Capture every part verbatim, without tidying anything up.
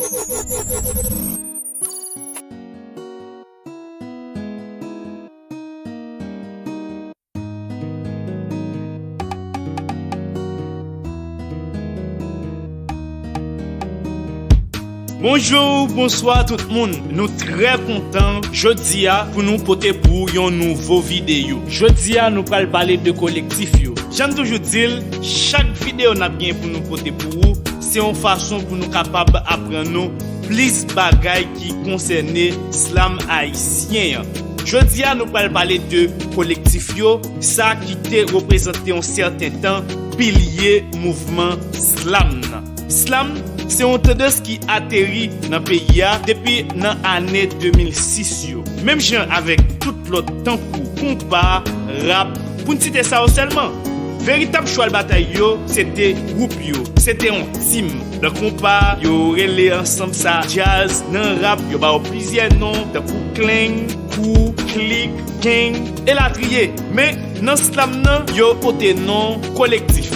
Bonjou, bonswa tout moun. Nou trè kontan jodi a pou nou pote pou ou yon nouvo videyo. Jodi a, nou pral pale de kolektif yo. Jan m toujou di l, chak videyo n ap gen pou nou pote pou ou, se yon fason pou nou kapab aprann nou plis bagay ki konsène slam ayisyen an. Jodi a, nou pral pale de kolektif yo, sa ki te reprezante yon sèten tan pilye mouvman slam nan. Slam se yon tandans ki ateri nan peyi a depi nan ane de mil sis yo. Menm jan avèk tout lòt tankou konpa, rap, pou n site sa yo sèlman. Veritab chwal batay yo, se te gwoup yo, se te yon tim. Nan konpa, yo rele ansanm sa djaz, nan rap, yo ba yo plizyè non, tankou kleng, kou, klik, gang, elatriye. Men, nan slam nan, yo pote non kolektif.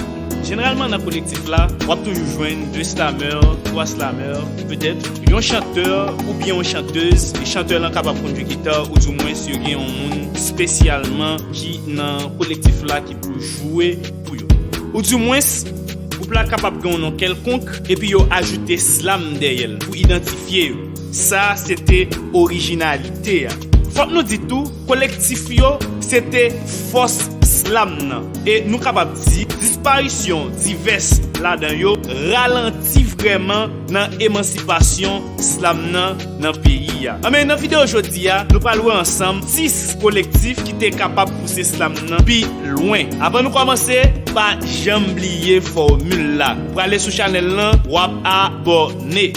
Jeneralman, nan kolektif la, w ap toujou jwenn de slamè, twa slamè, petèt, yon chantè oubyen yon chantèz, e chantè lan kapab konn jwe gita, oudimwens yo gen yon moun espesyalman ki nan kolektif la ki pou jwe pou yo. Oudimwens, gwoup la kapab gen yon non kèlkonk, epi yo ajoute slam dèyè l pou idantifye yo. Sa se te orijinalite a. Fòk nou di tou, kolektif yo se te fòs slam nan. E nou kapab di, disparisyon divès ladan yo ralanti vrèman nan emansipasyon slam nan nan peyi a. Anben, nan videyo jodi a, nou pral wè ansanm dis kolektif ki te kapab pouse slam nan pi lwen. Avan nou kòmanse, pa janm bliye fòmil la. Ou prale sou chanèl lan, w ap abòne.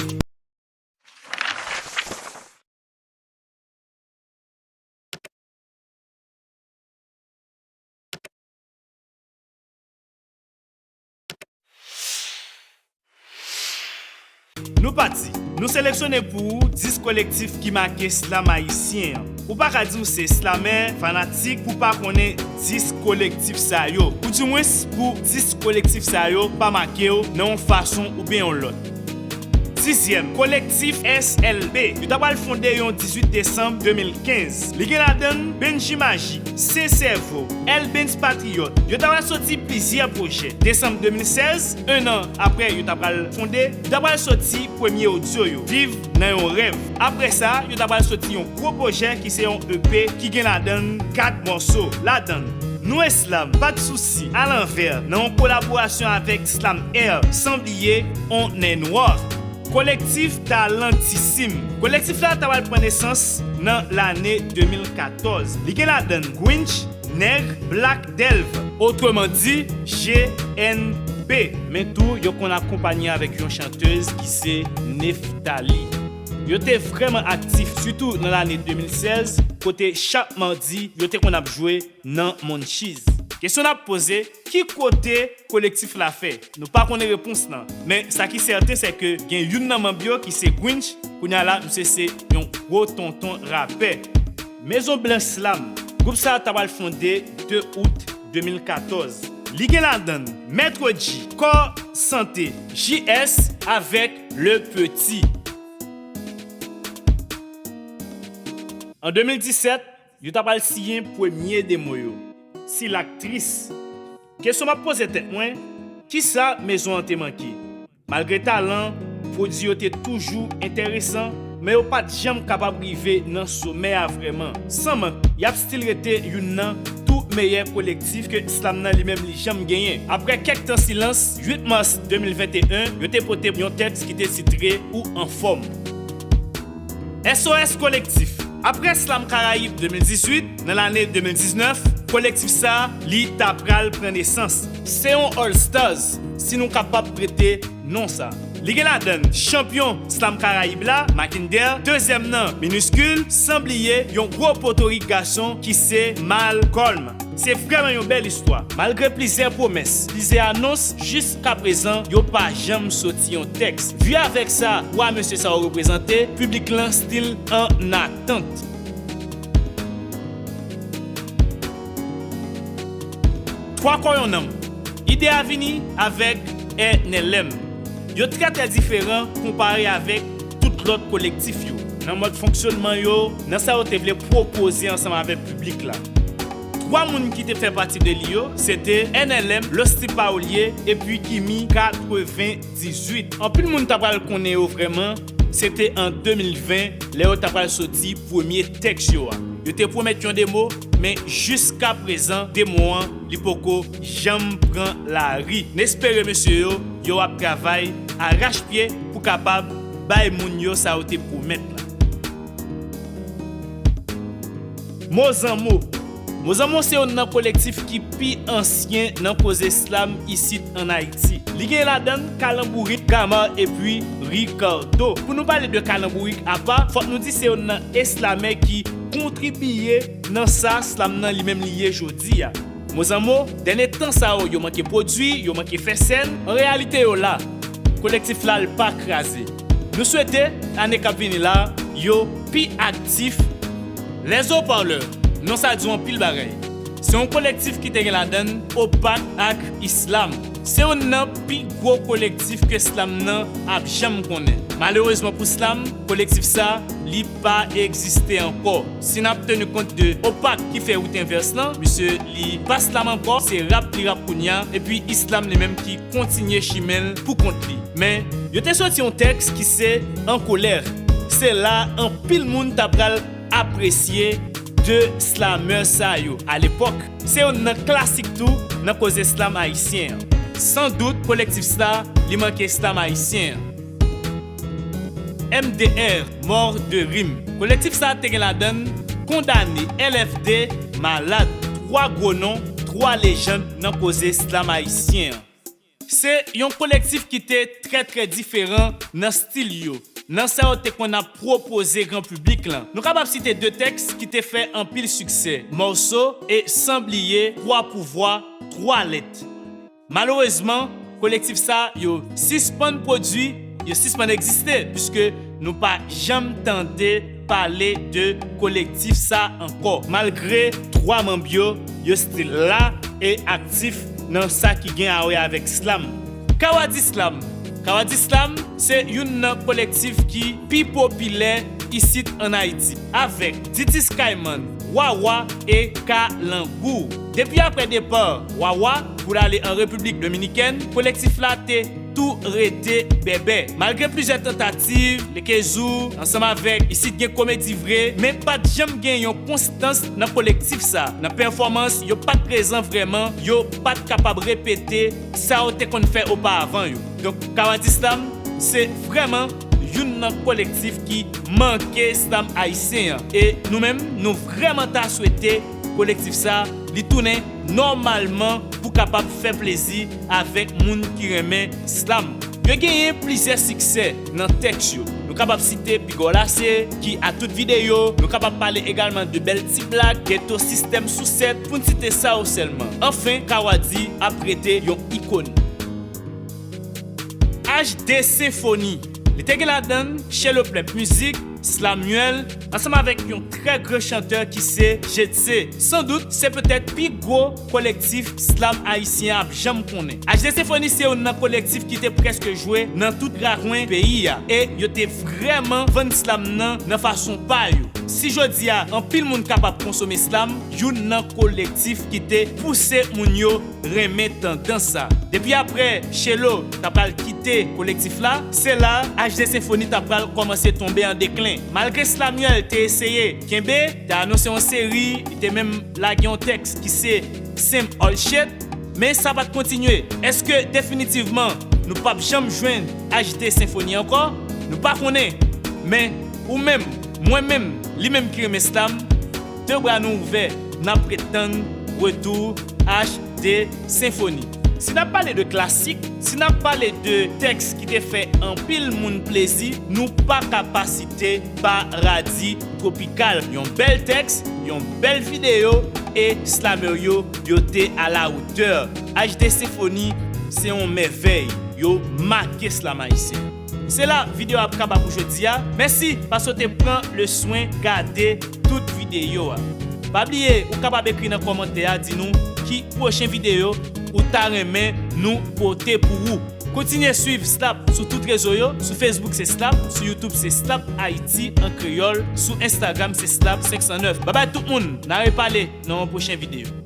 Nou pati. Nou seleksyone pou ou dis kolektif ki make slam ayisyen an. Ou pa ka di w se slamè, fanatik, pou w pa konnen dis kolektif sa yo. Oudimwens, pou dis kolektif sa yo pa make w nan yon fason oubyen yon lòt. Sizyèm, kolektif S L B. Yo ta pral fonde yon dizuit desanm de mil kenz. Li gen ladan l Benji Maji, Sen Sèvo, Elbens Patriyòt. Yo ta pral soti plizyè pwojè. Desanm de mil sèz, en an apre yo ta pral fonde, yo ta pral soti premye odyo yo, Viv nan yon rèv. Apre sa, yo ta pral soti yon gwo pwojè ki se yon E P ki gen ladan l kat mòso. Ladan l, Nwè Slam, Pa t Sousi, Alanvè, nan yon kolaborasyon avèk Slam Air, san bliye On Nènwa. Kolektif Talantisim. Kolektif la ta pral pran nesans nan lane de mil katòz. Li gen ladan l Gwinch, Nèg, Black Delv, otreman di G N B. Men tou, yo konn akonpanye avèk yon chantèz ki se Neftali. Yo te vrèman aktif, sitou nan lane de mil sèz, kote chak madi, yo te konn ap jwe nan Monchiz. Kesyon n ap poze, ki kote kolektif la fè? Nou pa konnen repons lan, men sa ki sèten, se ke gen youn nan manm yo ki se Gwinch, kounye a la, misye se yon gwo tonton rapè. Mezon Blanch Slam, gwoup sa a ta pral fonde de out de mil katòz. Li gen ladan l Mèt G, Kò Sante, J S avèk Le Petit. An de mil disèt, yo ta pral siyen premye demo yo, Silaktris. Kesyon m ap poze tèt mwen, kisa mezon an te manke? Malgre talan, pwodui yo te toujou enteresan, men yo pa t janm kapab rive nan somè a vrèman. San mank, y ap still rete youn nan tou meyè kolektif ke slam nan li menm li janm genyen. Apre kèk tan silans, uit mas de mil venteyen, yo te pote yon tèks ki te titre Ou anfòm. S O S Kolektif. Apre Slam Karayib de mil dizuit, nan lane de mil diznèf, kolektif sa a, li ta pral pran nesans. Se yon All Stars, si nou kapab prete non sa. Li gen ladan l chanpyon Slam Karayib la, Makinder, dezyèm nan, Miniskil, san bliye yon gwo potorik gason ki se Malcolm. Se vrèman yon bèl istwa. Malgre plizyè pwomès, plizyè anons, jiskaprezan, yo pa janm soti yon tèks. Vi avèk sa, twa mesye sa yo reprezante, piblik lan still an atant. Twa kò yon nanm. Ide a vini avèk N L M. Yo trè, trè diferan konpare avèk lòt kolektif yo, nan mòd fonksyònman yo, nan sa yo te vle pwopoze ansanm avèk piblik la. Twa moun ki te fè pati de li yo, se te N L M, Losty Paolier, epi Kimi katrevendizuit. Anpil moun ta pral konnen yo vrèman, se te an de mil ven, lè yo ta pral soti premye tèks yo a. Yo te pwomèt yon demo, men jiska prezan, demo an, li poko janm pran lari. N espere mesye yo, yo ap travay arachpye pou kapab bay moun yo sa yo te pwomèt la. Mozanmo. Mozanmo se youn nan kolektif ki pi ansyen nan koze slam isit ann Ayiti. Li gen ladan l Kalanbourik, Gamar epi Ricardo. Pou nou pale de Kalanbourik apa, fòk nou di se youn nan eslamè ki kontribiye nan sa slam nan li menm li ye jodi a. Mozanmo, dènye tan sa yo, yo manke pwodui, yo manke fè sèn. An reyalite, yo la. Kolektif la, l pa kraze. Nou swete, ane k ap vini la, yo pi aktif. Les Haut-Parleurs, non sa di w anpil bagay. Se yon kolektif ki te gen ladan l Opak ak Islam. Se youn nan pi gwo kolektif ke slam nan ap janm konnen. Malerezman pou slam, kolektif sa, li pa egziste ankò. Si n ap teni kont de Opak ki fè wout envès lan, misye li pa slam ankò, se rap li rap kounye a, epi Islam li menm ki kontinye chimen l pou kont li. Men, yo te soti yon tèks ki se An Kolè. Se la anpil moun ta pral apresye de slamè sa yo alepòk. Se youn nan klasik tou nan koze slam ayisyen an. San dout, kolektif sa, li manke slam ayisyen an. M D R, Mort de Rime. Kolektif sa te gen ladan l Kondane, L F D, Malad, twa gwo non, twa lejann nan koze slam ayisyen an. Se yon kolektif ki te trè, trè diferan nan stil yo, nan sa yo te konn ap pwopoze gran piblik lan. Nou kapab site de tèks ki te fè anpil siksè, Mòso e san bliye Twa Pouvwa, Twa Lèt. Malerezman, kolektif sa yo sispann pwodui, yo sispann egziste, piske nou pa janm tande pale de kolektif sa ankò. Malgre twa manm yo, yo still la e aktif nan sa ki gen a wè avèk slam. Kawadi Slam. Kawadi Slam se youn nan kolektif ki pi popilè isit ann Ayiti, avèk Ditis Kayman, Wawa e Kalangou. Depi aprè depa Wawa pou l ale an Repiblik Dominikèn, kolektif la te tou rete bèbè. Malgre plizyè tantativ, Lekezou, ansanm avèk Isit Gen Komedi Vre, men pa t janm gen yon konstans nan kolektif sa. Nan pèfòmans, yo pa t prezan vrèman, yo pa t kapab repete sa yo te konn fè oparavan yo. Donk, Kawadi Slam, se vrèman youn nan kolektif ki manke slam ayisyen an. E nou menm, nou vrèman ta swete kolektif sa, li tounen nòmalman pou kapab fè plezi avèk moun ki renmen slam. Yo genyen plizyè siksè nan tèks yo. Nou kapab site Piga w lase, ki a tout videyo. Nou kapab pale egalman de Bèl Ti Blak, Geto Sistèm Sousèt, pou n site sa yo sèlman. Anfen, Kawadi ap rete yon ikòn. H D Senfoni. Li te gen ladan l Chelo Plèp Mizik, Slamuel, ansanm avèk yon trè gran chantè ki se Jetse. San dout, se petèt pi gwo kolektif slam ayisyen ap janm konnen. H D Senfoni se youn nan kolektif ki te prèske jwe nan tout rakwen peyi a, e yo te vrèman vann slam nan nan fason pa yo. Si jodi a, anpil moun kapab konsome slam, youn nan kolektif ki te pouse moun yo renmen tandans sa. Depi aprè Chelo ta pral kite kolektif la, se la H D Senfoni ta pral kòmanse tonbe an deklen. Malgre Slamuel te eseye kenbe, te anonse yon seri, li te menm lage yon tèks ki se Same Old Shit, men sa pa t kontinye. Èske definitivman nou p ap janm jwenn H D Senfoni ankò? Nou pa konnen. Men ou menm, mwen menm, li menm ki renmen slam, de bra nou ouvè, n ap ret tann retou H D Senfoni. Si n ap pale de klasik, si n ap pale de tèks ki te fè anpil moun plezi, nou pa ka pa site Paradi Twopikal. Yon bèl tèks, yon bèl videyo, e slamè yo, yo te alawotè. H D Senfoni se yon mèvèy, yo make slam ayisyen. Se la videyo a ap kaba pou jodi a. Mèsi paske w te pran le swen gade tout videyo a. Pa bliye, ou kapab ekri nan kòmantè a, di nou ki pwochen videyo ou ta renmen nou pote pou ou. Kontinye swiv Slap sou tout rezo yo. Sou Facebook se Slap, sou YouTube se Slap Ayiti an kreyòl, sou Instagram se Slap senk san nèf. Babay tout moun, n a repale nan yon pwochen videyo.